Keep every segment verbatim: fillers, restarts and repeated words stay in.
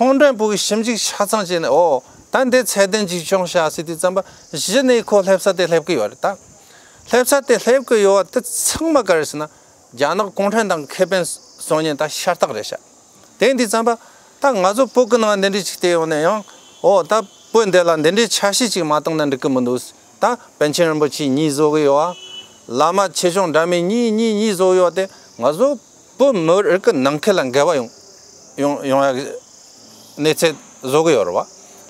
མཐོང་མགྲོན་པོ་གི་ཞིབ་འཇུག་ཆ་ཚང་བྱས་ནས། ཨོ་ད་འདི་ཚད་ལྡན་ཅིག་བྱུང་ཤག་ཟེར་དུས་ཙམ་པ་གཞི་ནས་ཁོ་སླེབས་ས་དེ་སླེབས་ཀྱི་ཡོད་རེད། ད་སླེབས་ས་དེ་སླེབས་ཀྱི་ཡོད་པ་དེ་ཚང་མ་ག་རེ་ཟེར་ན། རྒྱ་ནག་གུང་ཁྲན་ཏང་གི་ཁེ་ཕན་སྲུང་མཁན་ད་ཤ་སྟག་རེད་ཤག། དེ་འདི་ཙམ་པ་ད་ང་ཚོ་བོད་ཀྱི་ནང་འདི་འདྲས་ཅིག་བལྟས་ཡོང་ན་ཡང་། ཨོ་ད་བོད་འདི་ལ་འདི་འདྲའི་ཆ་ཤས་ཅིག་མ་བཏང་ན་འགྲིག་གི་མི་འདུག། ད་པཎ་ཆེན་རིན་པོ་ཆེ་གཉིས་བཟོ་གི་ཡོད་ཨ། བླ་མ་ཆོས་སྐྱོང་འདྲ་མིན་གཉིས་གཉིས་གཉིས་བཟོ་གི་ཡོད་དེ། ང་ཚོ་བོད་མི་རིགས་ཀྱི་ནང་ཁུལ་ལ་འགལ་བ་ཡོང་ཡོང་ཡོང་ཡ་གི་གནས་ཚུལ་བཟོ་གི་ཡོད་རེད་བ།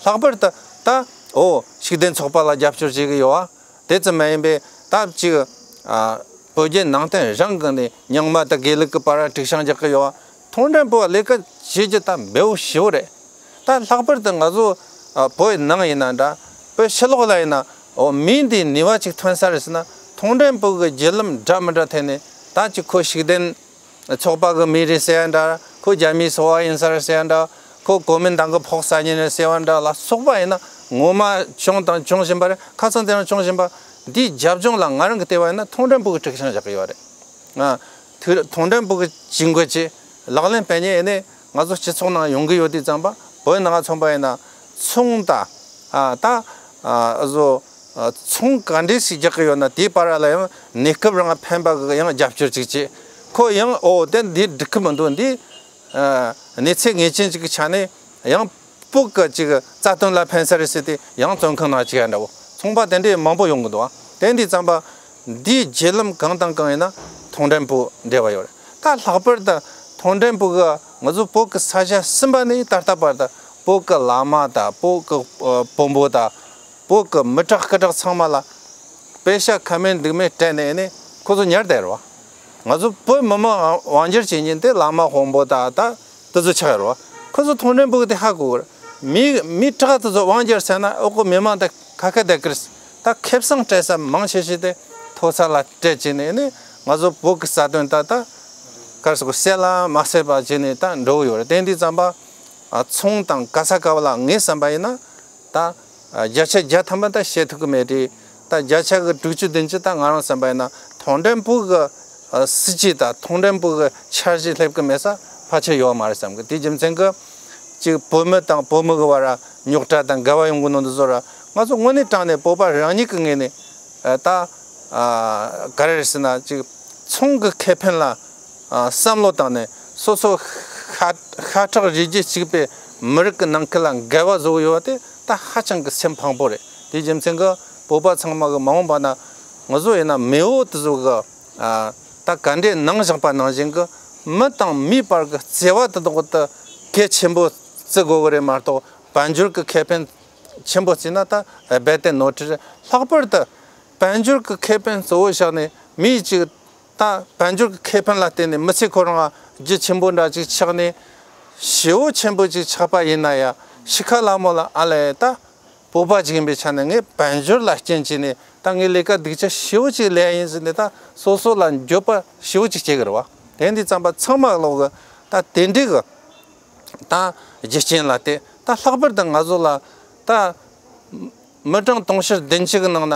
ལྷག་པར་དུ་ད་ཨོ་ཤུགས་ལྡན་ཚོགས་པ་ལ་རྒྱབ་སྐྱོར་བྱེད་གི་ཡོད་ཨ། དེ་ཙམ་མ་ཡིན་པའི་ད་ཅིག་ཨ། བོད་བརྒྱུད་ནང་བསྟན་རང་གི་ནས་རྙིང་མ་དང་དགེ་ལུགས་ཀྱི་བར་དཀྲུག་ཤིང་རྒྱག་གི་ཡོད། མཐོང་མགྲོན་པོ་ལས་ཀ་བྱེད་རྒྱུ་ད་འབེལ་པོ་ཞེ་པོ་རེད། ད་ལྷག་པར་དུ་ང་ཚོ་ཨ། བོད་ནང་ཡིན་ན་འདྲ། བོད་ཕྱི་ལོགས་ལ་ཡིན་ན། འོ་མི་འདི་ནུས་པ་ཅིག་ཐོན་ས་རེད་ཟེར་ན། མཐོང་མགྲོན་པོ་གི་བརྒྱུད་ལམ་འདྲ་མི་འདྲ་ཐད་ནས་ད་ཅིག་ཁོ་ཤུགས་ལྡན་ཚོགས་པ་གི་མི་རེད་ཟེར་ཡ་འདྲ། ཁོ་རྒྱ་མིའི་སོ་པ་ཡིན་ས་རེད་ཟེར་ཡ་འདྲ། ཁོ་གོ་མིན་ཏང་གི་ཕོགས་ས་ཉིན་རེད་ཟེར་བ་འདྲ་ལ་སོགས་པ་ཡིན་ན། ངོ་མ་བྱུང་དང་འབྱུང་བཞིན་པ་རེད། ཁ་སང་དེ་རིང་འབྱུང་བཞིན་པ་འདིའི་རྒྱབ་ལྗོངས་ལ་ང་རང་གི་ལྟ་བ་ཡིན་ན། མཐོང་མགྲོན་པོ་གི་དཀྲུག་ཤིང་བཞག་གི་ཡོད་རེད། ང་དུས་མཐོང་མགྲོན་པོ་གི་ཇུས་འགོད་ཀྱི་ལག་ལེན་སྤེལ་མཁན་ཡིན་ནའི་ང་ཚོ་སྤྱི་ཚོགས་ནང་ཡོང་གི་ཡོད་དུས་ཙམ་པ། བོད་ནང་མཚོན་པ་ཡིན་ན་ཚོང་དང་ཨ་ད་ཨ་བཟོ། ཚོང་ག་འདྲས་ཤིག་རྒྱག་གི་ཡོད་ན། དེའི་བར་ལ་ཡང་གནས་སྐབས་རང་ཕན་པ་གི་ཡང་རྒྱབ་སྐྱོར་ཅིག་བྱེད། ཁོ་ཡང་ཨོ་དེ་འདི་འགྲིག་གི་མི་འདུག། འདི་ཨ་གནས་ཚད་ངེས་ཅན་ཅིག་གི་ཆ་ནས་ཡང་བོད་ཀྱི་ཅིག་རྩ་དོན་ལ་ཕན་ས་རེད་ཟེར་ཏེ། ཡང་བཙོན་ཁང་ནང་བཅུག་ཡ་འདྲ་བོ། ཚོང་པ་དེ་འདྲས་མང་པོ་ཡོང་གི་འདུག། ཨ་དེ་འདི་ཙམ་པ་འདིའི་བརྒྱུད་ལམ་གང་དང་གང་ཡིན་ན་མཐོང་མགྲོན་པོ་འབྲེལ་བ་ཡོད་རེད། ད་ལྷག་པར་དུ་མཐོང་མགྲོན་པོ་གི་ང་ཚོ་བོད་ཀྱི་ས་ཆ་གསུམ་པ་ནས་ད་ལྟ་བར་དུ་བོད་ཀྱི་བླ་མ་དང་། བོད་ཀྱི་ཨ་བོན་པོ་དང་། བོད་ཀྱི་མི་དྲག་སྐུ་དྲག་ཚང་མ་ལ་པེ་ཤ་ཁ་མེད་འདུག་མེད་སྤྲད་ནས་ནས་ཁོ་ཚོ་ཉར་བསྡད་རེད་བ། ང་ཚོ་བོད་མི་མང་དབང་སྒྱུར་བྱེད་མཁན་དེ་བླ་མ་དཔོན་པོ་དང་ད་དེ་ཚོ་ཆགས་ཡོད་རེད་བ། ཁོ་ཚོ་མཐོང་མགྲོན་པོ་གི་དེ་ཧ་གོ་གི་རེད། མི་མི་དྲག་དེ་ཚོ་དབང་སྒྱུར་ཟེར་ན། ཨོ་ཁོ་མི་མང་དང་ཁ་ཁ་བསྡད་ཀི་རེད། ད་ཁེ་བཟང་སྤྲད་ས་མང་ཆེ་ཤོས་དེ་མཐོ་ས་ལ་སྤྲད་བྱས་ནས་ནས་ང་ཚོ་བོད་ཀྱི་རྩ་དོན་ད་ད་ག་རེ་ཟེར་དགོས། གསལ་ལ་མ་གསལ་བ་བྱས་ནས་ད་འགྲོ་གི་ཡོད་རེད། དེ་འདི་ཙམ་པ་ཨ་ཚོང་དང་ག་ས་ག་བ་ལ་ངས་བསམ་པ་ཡིན་ན། ད་ཨ་བརྒྱ་ཆ་བརྒྱ་ཐམ་པ་ད་བཤད་ཐུབ་ཀྱི་མེད་དེ། ད་བརྒྱ་ཆ་གི་དྲུག་ཅུ་བདུན་ཅུ་ད་ང་རང་བསམ་པ་ཡིན་ན་མཐོང་མགྲོན་པོ་གི་ཨ་སྲིད་ཇུས་དང་མཐོང་མགྲོན་པོ་གི་འཆར་གཞི་སླེབས་ཀྱི་མེད་ས་ཕལ་ཆེར་ཡོད་མ་རེད་བསམ་གི། དེའི་རྒྱུ་མཚན་གྱིས་ཅིག་བོད་མི་དང་བོད་མི་གི་བར་ར་རྙོག་དྲ་དང་འགལ་བ་ཡོང་གི་ནོ་འདི་ཚོ་ར། ང་ཚོ་དངོས་གནས་དྲང་གནས་བོད་པ་རང་ཉིད་ཀྱི་ངོས་ནས་ཨ་ད་ཨ་ག་རེ་རེད་ཟེར་ན། ཅིག་ཚོང་གི་ཁེ་ཕན་ལ་ཨ་བསམ་བློ་བཏང་ནས། སོ་སོ་ཤ་ཤ་ཁྲག་རུས་རྒྱུད་གཅིག་པའི་མི་རིགས་ཀྱི་ནང་ཁུལ་ལ་འགལ་བ་བཟོ་གི་ཡོད་པ་དེ་ད་ཧ་ཅང་གི་སེམས་ཕངས་པོ་རེད། དེའི་རྒྱུ་མཚན་གྱིས་བོད་པ་ཚང་མ་གི་མ་འོངས་པ་ན་ང་ཚོ་ཡིན་ན་མེས་པོ་དེ་ཚོ་གི་ཨ་ད་ག་འདྲའི་ནང་བཞག་པ་ནང་བཞིན་གྱི་མི་དང་མིའི་བར་གྱི་བརྩེ་བ་དེ་དག་ཏུ་གལ་ཆེན་པོ་བརྩི་དགོས་ཀྱི་རེད་མ་གཏོགས། དཔལ་འབྱོར་གྱི་ཁེ་ཕན་ཆེན་པོ་བརྩིས་ན་ད་རྦད་དེ་ནོར་འཁྲུལ་རེད། ལྷག་པར་དུ་དཔལ་འབྱོར་གྱི་ཁེ་ཕན་གཙོ་བོ་བཞག་ནས་མི་གཅིག་ད་དཔལ་འབྱོར་གྱི་ཁེ་ཕན་ལ་བརྟེན་ནས་མི་ཚེ་ཁོ་རང་རྒྱུ་ཆེན་པོ་འདྲ་ཅིག་ཆགས་ནས། ཞེ་པོ་ཆེན་པོ་ཅིག་ཆགས་པ་ཡིན་ན་ཡང་ཕྱི་ཁ་ལ་མོ་ལ་ཨ་ལས་ད་བོད་པ་ཅིག་ཡིན་པའི་ཆ་ནས་ངས་དཔལ་འབྱོར་ལ་རྐྱེན་བྱས་ནས་ད་ངས་ལས་ཀ་སྡུག་ཅག་ཞེ་པོ་ཅིག་ལས་ཡིན་ཟེར་ནས་ད་སོ་སོ་ལ་འགྱོད་པ་ཞེ་པོ་ཅིག་སྐྱེ་གི་རེད་བ། དེ་འདི་ཙམ་པ་ཚང་མ་ལོག་གི་ད་དེ་འདྲའི་གི་ད་རྒྱུ་རྐྱེན་ལ་བལྟས། ད་ལྷག་པར་དུ་ང་ཚོ་ལ་ད་མི་གྲངས་དུང་ཕྱུར་བདུན་ཅུ་གི་ནང་ན་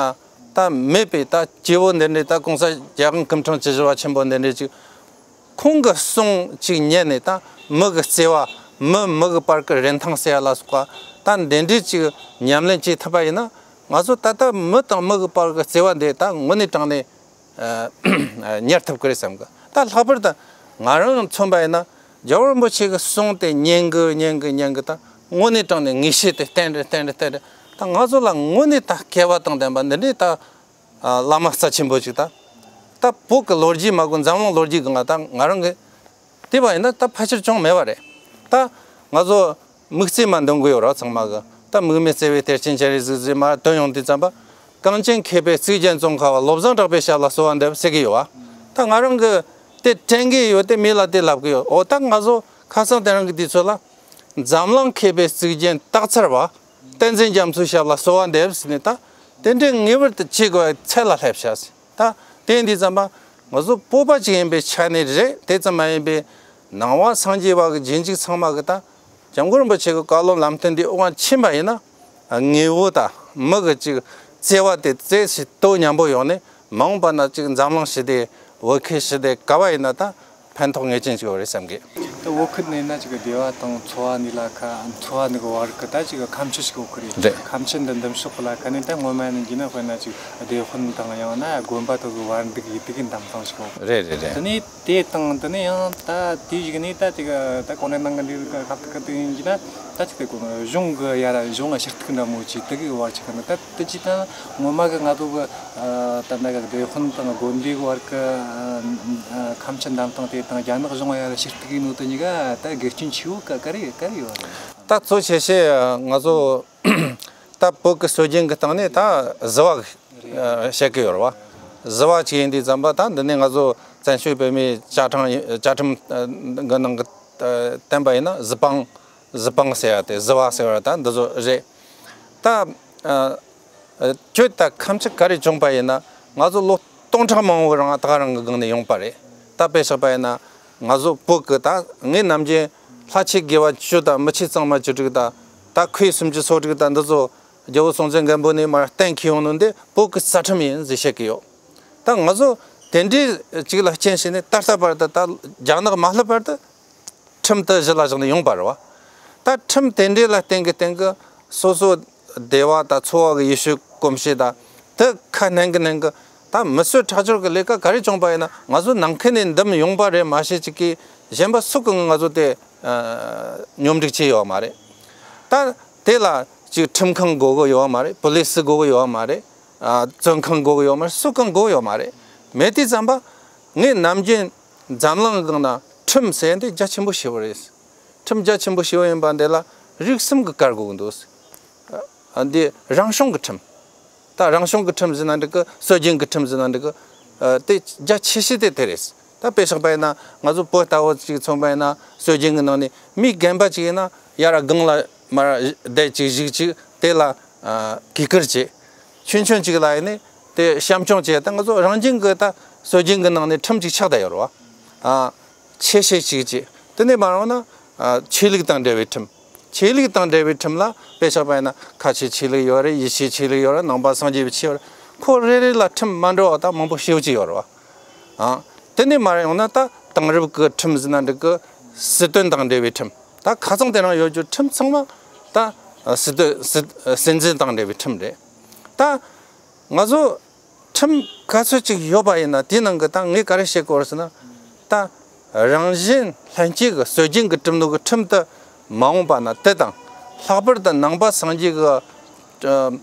ད་མེད་པའི་ད་སྐྱེ་བོ་འདི་འདྲའི། ད་༸གོང་ས་༸རྒྱལ་དབང་སྐུ་ཕྲེང་བཅུ་བཞི་པ་ཆེན་པོ་འདི་འདྲའི་ཅིག་ཁོང་གི་གསུང་ཅིག་ཉན་ནས། ད་མི་གི་བརྩེ་བ། མི་མི་གི་བར་གི་རིན་ཐང་ཟེར་ཡ་ལ་སོགས་པ་ད་འདི་འདྲའི་ཅིག་ཉམས་ལེན་བྱེད་ཐུབ་པ་ཡིན་ན། ང་ཚོ་ད་ལྟ་མི་དང་མི་གི་བར་གི་བརྩེ་བ་འདི་ད་དངོས་གནས་དྲང་གནས་ཨ་ཉར་ཐུབ་ཀྱི་རེད་བསམ་གི། ད་ལྷག་པར་དུ་ང་རང་མཚོན་པ་ཡིན་ན། རྒྱལ་བ་རིན་པོ་ཆེ་གི་གསུང་དེ་ཉན་གི་ཉན་གི་ཉན་གི། ད་དངོས་གནས་དྲང་གནས་ངེས་ཤེས་དེ་བརྟན་རེ་བརྟན་རེ་བརྟན་རེ། ད་ང་ཚོ་ལ་དངོས་གནས་ད་སྐལ་བ་དང་ལྡན་པ་འདི་འདྲའི་ད་ཨ་བླ་མ་རྩ་ཆེན་པོ་ཅིག། ད་ད་བོད་ཀྱི་ལོ་རྒྱུས་མ་གོ་འཛམ་གླིང་ལོ་རྒྱུས་ཀྱི་ང་ད་ང་རང་གི་བལྟས་པ་ཡིན་ན་ད་ཕལ་ཆེར་བྱུང་མེད་པ་རེད། ད་ང་ཚོ་དམིགས་བརྩེ་མ་འདོན་གི་ཡོད་ར། ཚང་མ་གི་ད་དམིགས་མེད་བརྩེ་བའི་གཏེར་ཆེན་སྤྱན་རས་གཟིགས་ཟེར་མར་བཏོན་ཡོང་དུས་ཙམ་པ། གངས་ཅན་མཁས་པའི་གཙུག་རྒྱན་ཙོང་ཁ་བ། བློ་བཟང་གྲགས་པའི་ཞབས་ལ་གསོལ་བ་འདེབས་ཟེར་གི་ཡོད་བ། ད་ང་རང་གི་དེ་དྲན་གི་ཡོད་དེ། མི་ལ་དེ་ལབ་གི་ཡོད། འོ་ད་ང་ཚོ་ཁ་སང་དེ་རིང་གི་དུས་ཚོད་ལ་འཛམ་གླིང་མཁས་པའི་གཙུག་རྒྱན་སྟག་འཚེར་བ། བསྟན་འཛིན་རྒྱ་མཚོའི་ཞབས་ལ་གསོལ་བ་འདེབས་ཟེར་ནས། ད་དེ་འདྲའི་ངེས་པར་དུ་བྱེད་དགོས་པའི་ཚད་ལ་སླེབས་ཤག་ཟེར། ད་དེ་འདི་ཙམ་པ་ང་ཚོ་བོད་པ་ཅིག་ཡིན་པའི་ཆ་ནས་རེད། དེ་ཙམ་མ་ཡིན་པའི་ནང་པ་སངས་རྒྱས་པ་གི་རྗེས་འཇུག་ཚང་མ་གི་ད་སྐྱབས་མགོན་རིན་པོ་ཆེ་གི་བཀའ་སློབ་ལམ་སྟོན་འདི་དབུ་མ་ཕྱིན་པ་ཡིན་ན། དངོས་པོ་དང་མི་གི་ཅིག་བརྩེ་བ་དེ་རྩེ་ཞིག་ཏོ་མཉམ་པོ་ཡོང་ནས། མ་འོངས་པ་ན་ཅིག་འཛམ་གླིང་ཞི་བདེ། བོད་ཁུལ་ཞི་བདེ་ག་བ་ཡིན་ན་ད་ཕན་ཐོགས་ངེས་ཅན་ཅིག་ཡོད་རེད་བསམ་གི། བོད་ཁུལ་ནས་ན་ཅིག་སྡེ་བ་དང་ཚོ་བ་ནས་ལ་ཁ་ཚོ་བ་ནས་གི་བར་གི་ད་ཅིག་ཁམས་ཆུ་ཞིག་ཡོད་གི་རེད། རེད། ཁམས་ཆུ་འདི་འདེམས་ཤོག་གི་ལ་ཁ་ནས་ད་སྔོན་མ་ནས་འགྱིས་ན་དཔེར་ན་ཅིག་སྡེ་དཔོན་དང་ཡང་ན་དགོན་པ་དག་གི་བར་འདུག་ཡི་དེ་གི་འདེམས་སྟངས་ཤིག་ཡོད་གི། རེད་རེད་རེད། དེ་ནས་དེ་དང་དེ་ནས་ཡང་ད་དེའི་གཞུག་ནས་ད་ཅིག་ད་གོང་ནས་ནང་གི་འདི་ཁ་ཐུག་གི་དེ་ཡིན་གྱི་ན་ད་ཅིག་དེ་གོང་གཞུང་གི་ཡ་ར་གཞུང་ལ་ཞུ་གཏུག་འདྲ་མོ་ཅིག་དེ་གི་བར་ཅིག་གི་ནི་ད་དེ་ཅིག་ད་སྔོན་མ་གི་ང་ཚོ་གི་ད་ལྟ་གི་སྡེ་དཔོན་དང་དགོན་སྡེ་གི་བར་གི་ཁམས་ཆུ་འདེམས་སྟངས་དེ་དང་རྒྱ་ནག་གཞུང་ཡ་ར་ཞུ་གཏུག་ཡིན་ནོ་དེ་གཉིས་ཀ་ད་འགལ་རྐྱེན་ཆེ་བོ་ག་ག་རེ་ག་རེ་ཡོད་རེད། ད་གཙོ་ཆེ་ཤོས་ང་ཚོ་ད་བོད་ཀྱི་སྲོལ་རྒྱུན་གྱི་སྟེང་ནས་ད་གཟུ་བ་བཤད་ཀྱི་ཡོད་རེད་བ། གཟུ་བ་ཅིག་ཡིན་དུས་ཙམ་པ་ད་འདི་ནས་ང་ཚོ་བཙན་བྱོལ་བོད་མིའི་བཅའ་ཁྲིམས་བཅའ་ཁྲིམས་གི་ནང་གི་བསྟན་པ་ཡིན་ན་གཟུ་དཔང་གཟུ་དཔང་ཟེར་ཡ་དེ་གཟུ་བ་ཟེར་བ་ད་འདི་ཚོ་རེད། ད་ཁྱོད་ད་ཁམས་ཆུ་ག་རེ་བྱུང་པ་ཡིན་ན་ང་ཚོ་ལོ་སྟོང་ཕྲག་མང་བོའི་རིང་ད་ག་རང་གི་སྒང་ནས་ཡོང་པ་རེད། ད་དཔེ་བཞག་པ་ཡིན་ན་ང་ཚོ་བོད་ཀྱི་ད་ངས་ནམ་རྒྱུན་ལྷ་ཆོས་དགེ་བ་བཅུ་དང་མི་ཆོས་གཙང་མ་བཅུ་དྲུག་དང་ད་ཁོའི་སུམ་ཅུ་སོ་དྲུག་དང་འདི་ཚོ་རྒྱལ་པོ་སྲོང་བཙན་སྒམ་པོ་ནས་མར་གཏན་འཁེལ་ཡོང་ནོ་འདི་བོད་ཀྱི་རྩ་ཁྲིམས་ཡིན་ཟེར་བཤད་ཀྱི་ཡོད། ད་ང་ཚོ་དེ་འདྲའི་ཅིག་ལ་རྐྱེན་བྱས་ནས་ད་ལྟ་བར་དུ་ད་རྒྱ་ནག་མ་སླེབས་བར་དུ་ཁྲིམས་དེ་གཞི་ལ་བཞག་ནས་ཡོང་པ་རེད་བ། ད་ཁྲིམས་དེ་འདྲའི་ལ་བརྟེན་གི་བརྟེན་གི་སོ་སོ་སྡེ་བ་དང་ཚོ་བ་གི་ཡེ་ཤུའི་གོམས་གཤིས་དང་དེ་ཁ་སྣོན་གི་སྣོན་གི་ད་མི་གསོད་ཁྲག་སྦྱོར་གི་ལས་ཀ་ག་རེ་བྱུང་པ་ཡིན་ན་ང་ཚོ་ནང་ཁུལ་ནས་འདེམས་ཡོང་པ་རེད་མ་ཤེས་ཅིག་གིས་གཞན་པ་སུ་གིས་ང་ཚོ་དེ་སྙོམས་སྒྲིག་བྱས་ཡོད་མ་རེད། ད་དེ་ལ་ཅིག་ཁྲིམས་ཁང་དགོས་གི་ཡོད་མ་རེད། པུ་ལི་སི་དགོས་གི་ཡོད་མ་རེད། བཙོན་ཁང་དགོས་གི་ཡོད་མ་རེད། སུ་གང་དགོས་ཡོད་མ་རེད། མེད་དུས་ཙམ་པ་ངས་ནམ་རྒྱུན་འཛམ་གླིང་གི་ནང་ཁྲིམས་ཟེར་འདི་རྒྱ་ཆེན་པོ་ཞེ་བོ་རེད། ཁྲིམས་རྒྱ་ཆེན་པོ་ཞེ་བོ་ཡིན་པ་འདི་ལ་རིགས་གསུམ་གྱི་བཀར་དགོས་ཀྱི་འདུག་ཨ་འདི་རང་བྱུང་གི་ཁྲིམས། ད་རང་བྱུང་གི་ཁྲིམས་ཟེར་ན་འགྲིག་གི། སྲོལ་རྒྱུན་གྱི་ཁྲིམས་ཟེར་ན་འགྲིག་གི། ཨ་དེ་རྒྱ་ཆེ་ཤོས་དེ་དེ་རེད། ད་དཔེ་བཞག་པ་ཡིན་ན་ང་ཚོ་བོད་ལྟ་བུ་ཅིག་མཚོན་པ་ཡིན་ན་སྲོལ་རྒྱུན་གྱི་ནང་ནས་མི་རྒན་པ་ཅིག་ཡིན་ན་ཡར་སྒང་ལ་མར་བསྡད་ཅིག་བཞུགས་ཅིག་དེ་ལ་ཨ་གུས་བཀུར་བྱེད། ཆུང་ཆུང་ཅིག་ལ་ཡིན་ནས་དེ་བྱམས་སྐྱོང་བྱེད། ད་ང་ཚོ་རང་བཞིན་གྱི་ད་སྲོལ་རྒྱུན་གྱི་ནང་ནས་ཁྲིམས་ཅིག་ཆགས་བསྡད་ཡོད་རེད་བ། ཨ་ཆེ་ཤོས་ཅིག་བྱེད། དེ་ནས་མ་རུང་ན་ཨ་ཆོས་ལུགས་དང་འབྲེལ་བའི་ཁྲིམས། ཆོས་ལུགས་དང་འབྲེལ་བའི་ཁྲིམས་ལ་དཔེ་བཞག་པ་ཡིན་ན་ཁ་ཆེའི་ཆོས་ལུགས་ཡོད་རེད། ཡེ་ཤུའི་ཆོས་ལུགས་ཡོད་རེད། ནང་པ་སངས་རྒྱས་པའི་ཆོས་ཡོད་རེད། ཁོ་རེ་རེ་ལ་ཁྲིམས་མ་འདྲ་བ་ད་མང་པོ་ཞེ་པོ་ཅིག་ཡོད་རེད་བ། ཨ་དེ་ནས་མར་ཡོང་ན་ད་དེང་རབས་ཀྱི་ཁྲིམས་ཟེར་ན་འགྲིག་གི། སྲིད་དོན་དང་འབྲེལ་བའི་ཁྲིམས། ད་ཁ་སང་དེ་རིང་ཡོད་རྒྱུ་ཁྲིམས་ཚང་མ་ད་སྲིད་དོན་སྲིད་སྲིད་འཛིན་དང་འབྲེལ་བའི་ཁྲིམས་རེད། ད་ང་ཚོ་ཁྲིམས་ག་ཚོད་ཅིག་ཡོད་པ་ཡིན་ན་དེའི་ནང་གི་ད་ངས་ག་རེ་བཤད་དགོས་རེད་ཟེར་ན། ད་རང་བཞིན་ལྷན་སྐྱེས་ཀྱི་སྲོལ་རྒྱུན་གྱི་གྲུབ་འབྲས་ཀྱི་ཁྲིམས་དེ་མ་འོངས་པ་ན་དེ་དང་། ལྷག་པར་དུ་ནང་པ་སངས་རྒྱས་ཀྱི་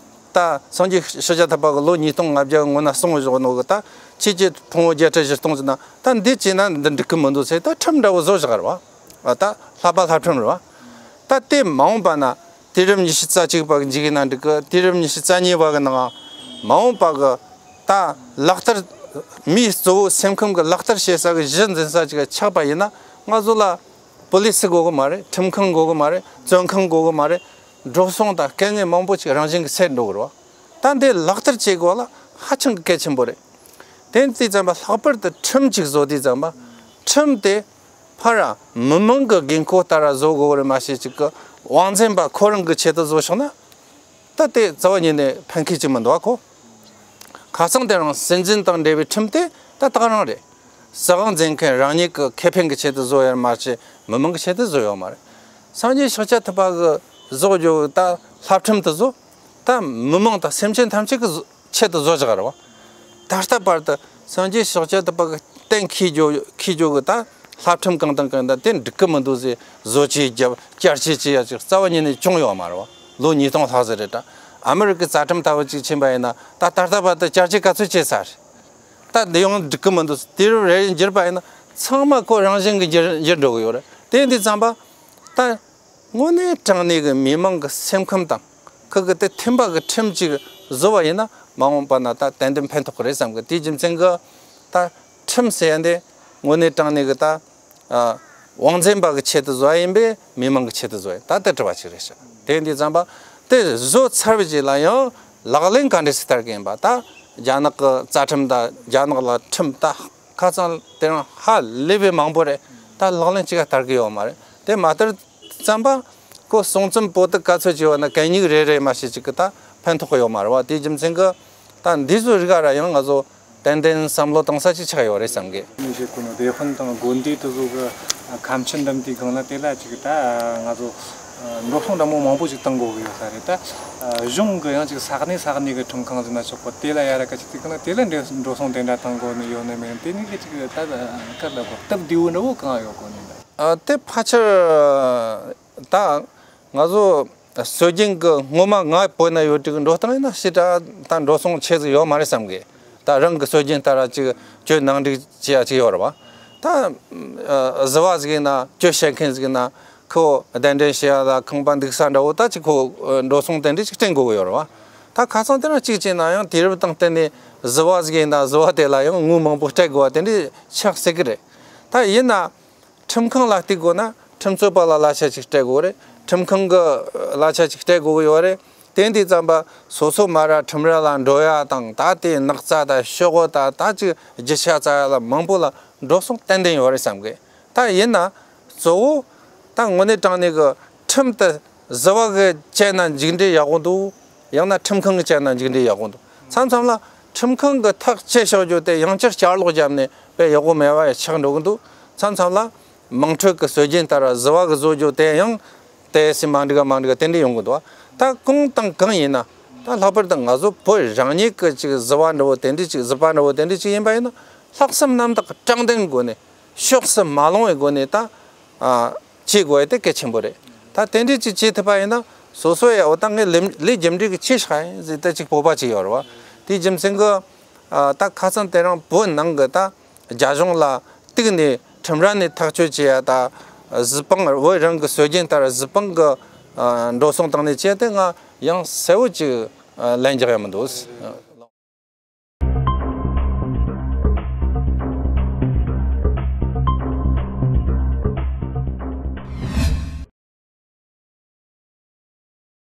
ད་སངས་རྒྱས་ཤཱཀྱ་ཐུབ་པ་གི་ལོ་ཉིས་སྟོང་ལྔ་བརྒྱ་སྔོན་ན་གསུངས་བཞག་ནོ་གི་ད་ཁྱེད་ཀྱི་ཕུང་བོ་བརྒྱད་ཁྲི་བཞི་སྟོང་ཟེར་ན་ད་འདི་བྱས་ན་འདི་འགྲིག་གི་མི་འདུག་ཟེར་ད་ཁྲིམས་འདྲ་བོ་བཟོ་བཞག་རེད་བ། ད་བསླབ་པ་བསླབ་ཁྲིམས་རེད་བ། ད་དེ་མ་འོངས་པ་ན་དུས་རབས་ཉི་ཤུ་རྩ་གཅིག་པ་གི་འཇིག་ཡིན་ན་འགྲིག་གི། དུས་རབས་ཉི་ཤུ་རྩ་གཉིས་པ་གི་ནང་མ་འོངས་པ་གི་ད་ལག་བསྟར་མིའི་གཙོ་བོ་སེམས་ཁམས་གི་ལག་བསྟར་བྱེད་ས་གི་གཞི་འཛིན་ས་ཅིག་ཆགས་པ་ཡིན་ན་ང་ཚོ་ལ་པུ་ལི་སི་དགོས་གི་མ་རེད། ཁྲིམས་ཁང་དགོས་གི་མ་རེད། བཙོན་ཁང་དགོས་གི་མ་རེད། འགྲོ་སོང་དང་དཀའ་ངལ་མང་པོ་ཅིག་རང་བཞིན་གི་སེལ་འགྲོ་གི་རེད་བ། ད་འདི་ལག་བསྟར་བྱེད་དགོས་ལ་ཧ་ཅང་གི་གལ་ཆེན་པོ་རེད། དེ་དུས་ཙམ་པ་ལྷག་པར་དུ་ཁྲིམས་ཅིག་བཟོ་དུས་ཙམ་པ་ཁྲིམས་དེ་ཕར་མི་མང་གི་དགོས་མཁོ་ལྟར་བཟོ་དགོས་རེད་མ་ཤེས་ཅིག་གི་དབང་འཛིན་པ་ཁོ་རང་གི་ཆེད་དུ་བཟོ་བྱུང་ན་ད་དེ་རྩ་བ་ཉིད་ནས་ཕན་ཁེ་ཅིག་མི་འདུག་ཨ་ཁོ། ཁ་སང་དེ་རིང་སྲིད་འཛིན་དང་འབྲེལ་བའི་ཁྲིམས་དེ་ད་ད་ག་རང་རེད། སྲིད་དབང་འཛིན་མཁན་རང་ཉིད་ཀྱི་ཁེ་ཕན་གྱི་ཆེད་དུ་བཟོ་ཡ་མ་གཏོགས་མི་མང་གི་ཆེད་དུ་བཟོ་ཡོད་མ་རེད། སངས་རྒྱས་ཤཱཀྱ་ཐུབ་པ་གི་བཟོ་རྒྱུ་ད་བསླབ་ཁྲིམས་དེ་བཟོ་ད་མི་མང་དང་སེམས་ཅན་ཐམས་ཅད་ཀྱི་བཟོ་ཆེད་དུ་བཟོ་བཞག་རེད་བ། ད་ལྟ་བར་དུ་སངས་རྒྱས་ཤཱཀྱ་ཐུབ་པ་གི་གཏན་འཁེལ་རྒྱུ་འཁེལ་རྒྱུ་གི་ད་བསླབ་ཁྲིམས་གང་དང་གང་ད་དེ་འགྲིག་གི་མི་འདུག་ཟེར་བཟོ་བཅོས་བརྒྱབ་བསྐྱར་བཅོས་བྱེད་ཡ་ཅིག་རྩ་བ་ཉིད་ནས་བྱུང་ཡོད་མ་རེད་བ། ལོ་ཉིས་སྟོང་ལྷག་ཙམ་རེད་ད། ཨ་མི་རི་ཀའི་རྩ་ཁྲིམས་ལྟ་བུ་ཅིག་ཕྱིན་པ་ཡིན་ན་ད་ད་ལྟ་བར་དུ་བསྐྱར་བཅོས་ག་ཚོད་བྱས་ཚར། ད་འདི་ཡང་འགྲིག་གི་མི་འདུག་དུས་རབས་རེ་རེ་འགྱུར་པ་ཡིན་ན་ཚང་མ་ཁོ་རང་བཞིན་གྱིས་འགྱུར་འགྱུར་འགྲོ་གི་ཡོད་རེད། དེ་འདི་ཙམ་པ་ད་དངོས་གནས་དྲང་གནས་ཀྱི་མི་མང་གི་སེམས་ཁམས་དང་ཁོ་གི་དེ་མཐུན་པ་གི་ཁྲིམས་ཅིག་བཟོ་བ་ཡིན་ན་མ་འོངས་པ་ན་ད་ཏན་ཏན་ཕན་ཐོགས་ཀྱི་རེད་བསམ་གི། དེའི་རྒྱུ་མཚན་གྱིས་ད་ཁྲིམས་ཟེར་ཡ་འདི་དངོས་གནས་དྲང་གནས་ཀྱི་ད་ཨ་དབང་འཛིན་པ་གི་ཆེད་དུ་བཟོ་བ་ཡིན་པས་མི་མང་གི་ཆེད་དུ་བཟོ་བ་ཡིན། ད་དེ་དྲི་བ་ཅིག་རེད་ཤག་དེ་འདི་ཙམ་པ་དེ་བཟོ་ཚར་བའི་རྗེས་ལ་ཡང་ལག་ལེན་ག་འདྲ་ཞིག་བསྟར་གི་ཡིན་པ། ད་རྒྱ་ནག་གི་རྩ་ཁྲིམས་དང་རྒྱ་ནག་ལ་ཁྲིམས་ད་ཁ་སང་དེ་རིང་ཧ་ལས་པའི་མང་པོ་རེད། ད་ལག་ལེན་ཅིག་ག་བསྟར་གི་ཡོད་མ་རེད། དེ་མ་བསྟར་ཙམ་པ་ཁོ་སྲོང་བཙན་པོ་ཏི་ག་ཚོད་ཅིག་ཡོད་ན་གད་སྙིགས་རེ་རེ་མ་ཞིག་ཅིག་གི་ད་ཕན་ཐོགས་གི་ཡོད་མ་རེད་བ། དེའི་རྒྱུ་མཚན་གྱིས་ད་འདི་ཚོའི་རིགས་ར་ཡང་ང་ཚོ་ཏན་ཏན་བསམ་བློ་གཏོང་ས་ཅིག་ཆགས་ཡོད་རེད་བསམ་གི། ངས་བཤད་གོ་ནོ་སྡེ་དཔོན་དང་དགོན་སྡེ་དེ་ཚོ་གི་ ཁམས་ཆེན་འགྲིམ་དུས་སྒང་ལ་དེ་ལ་ཅིག་ད་ང་ཚོ་འགྲོ་སོང་འདྲ་མོ་མང་པོ་ཅིག་བཏང་དགོས་གི་ཡོད་ས་རེད། ད་གཞུང་གི་ཡང་ཅིག་ས་གནས་ས་གནས་གི་ཁྲིམས་ཁང་ཟེར་ན་ཆོག་གི། དེ་ལ་ཡ་ར་ཀ་ཅིག་དེ་གི་ན་དེ་ལ་འགྲོ་འགྲོ་སོང་དེ་འདྲ་བཏང་དགོས་ནི་ཡོད་ནི་མེད་ནི་དེ་ནི་གི་ཅིག་ད་ག་ལ་གོ་སྟབས་བདེ་བོ་འདྲ་བོ་གང་ཡོད་གོ་ནི་འདྲ། ཨ་དེ་ཕལ་ཆེར་ད་ང་ཚོ་སྲོལ་རྒྱུན་གྱི་སྔོན་མ་ང་བོད་ན་ཡོད་དུས་འགྲོ་སྟངས་ཡིན་ན་ཞེ་དྲག་ད་འགྲོ་སོང་ཆེ་ཟིག་ཡོད་མ་རེད་བསམ་གི། ད་རང་གི་སྲོལ་རྒྱུན་ལྟར་ཅིག་གྱོད་ནང་འགྲིག་བྱེད་ཡ་ཅིག་ཡོད་རེད་བ། ད་ཨ་བཟི་བ་ཟིག་ཡིན་ན་གྱོད་བཤད་མཁན་ཟིག་ཡིན་ན་ཁོ་གདན་འདྲེན་བྱེད་ཡ་ལ་ཁང་པ་འདུག་ས་འདྲ་བོ་ད་ཅིག་ཁོ་འགྲོ་སོང་དེ་འདྲ་ཅིག་སྤྲད་དགོས་གི་ཡོད་རེད་བ། ད་ཁ་སང་དེ་རིང་གཅིག་བྱས་ན་ཡང་དུས་རབས་དང་བསྟུན་ནས་བཟི་བ་ཟིག་ཡིན་ན་བཟི་བ་དེ་ལ་ཡང་དངུལ་མང་པོ་སྤྲད་དགོས་པ་དེ་འདྲ་ཆགས་སྲིད་གི་རེད། ད་ཡིན་ན། ཁྲིམས་ཁང་ལ་གཏུག་དགོས་ན་ཁྲིམས་རྩོད་པ་ལ་གླ་ཆ་ཅིག་སྤྲད་དགོས་རེད། ཁྲིམས་ཁང་གི་གླ་ཆ་ཅིག་སྤྲད་དགོས་ཀྱི་ཡོད་རེད། དེ་འདི་ཙམ་པ་སོ་སོ་མ་ར་ཁྲིམས་ར་ལ་འགྲོ་ཡ་དང་ད་ལྟའི་ནག་རྩ་དང་ཤོག་གུ་ད་ད་ཅིག་རྒྱུ་ཆ་རྩ་ཡ་ལ་མང་པོ་ལ་འགྲོ་སོང་ཏན་ཏན་ཡོད་རེད་བསམ་གི། ད་ཡིན་ན་གཙོ་བོ་ད་དངོས་གནས་དྲང་གནས་གི་ཁྲིམས་དེ་བཟི་བ་གི་བཅད་ན་མཇུག་འབྲས་ཡག་པོ་འདུག་ཡང་ན་ཁྲིམས་ཁང་གི་བཅད་ན་མཇུག་འབྲས་ཡག་པོ་འདུག་མཚམས་མཚམས་ལ་ཁྲིམས་ཁང་གི་ཐག་བཅད་བཞག་རྒྱུ་དེ་ཡང་བསྐྱར་བསྐྱར་ལོག་བརྒྱབ་ནས་དཔེ་ཡག་པོ་མེད་པ་ཆགས་འགྲོ་གི་འདུག་མཚམས་མཚམས་ལ་དམངས་ཁྲོད་ཀྱི་སྲོལ་རྒྱུན་ལྟར་བཟི་བ་གི་བཟོ་རྒྱུ་དེ་ཡང་དེ་སྲིད་མ་འགྲིག་མ་འགྲིག་དེ་འདྲ་ཡོང་གི་འདུག་ད་གང་དང་གང་ཡིན་ན་ད་ལྷག་པར་དུ་ང་ཚོ་བོད་རང་ཉིད་ཀྱི་ཅིག་བཟི་བ་འདྲ་བོ་དེ་འདྲ་ཅིག་བཟི་བ་འདྲ་བོ་དེ་འདྲ་ཅིག་ཡིན་པ་ཡིན་ན་ལྷག་བསམ་རྣམ་དག་དྲང་བདེན་སྒོ་ནས་ཕྱོགས་སུ་མ་ལྷུང་བའི་སྒོ་ནས་ད་ཨ་བྱེད་དགོས་ཡ་དེ་གལ་ཆེན་པོ་རེད། ད་དེ་འདྲ་ཅིག་བྱེད་ཐུབ་པ་ཡིན་ན་སོ་སོ་ཡ་འོ་ད་ངས་ལས་ལས་རྒྱུ་འབྲས་ཀྱི་ཆེ་ཤོས་ཡིན་ཟེར་ད་ཅིག་སྤོབས་པ་ཅིག་ཡོད་རེད་བ། དེའི་རྒྱུ་མཚན་གྱིས་ཨ་ད་ཁ་སང་དེ་རིང་བོད་ནང་གི་ད་རྒྱ་གཞུང་ལ་གཏུག་ནས་ཁྲིམས་ར་ནས་ཐག་གཅོད་བྱེད་ཡ་ད་གཟི་དཔང་བོད་རང་གི་སྲོལ་རྒྱུན་ལྟར་གཟི་དཔང་གི་ཨ་འགྲོ་སོང་བཏང་ནས་བྱས་ཏེ་ང་ཡང་གསལ་བོ་ཅིག་ཨ་ལན་རྒྱག་ཡ་མི་འདུག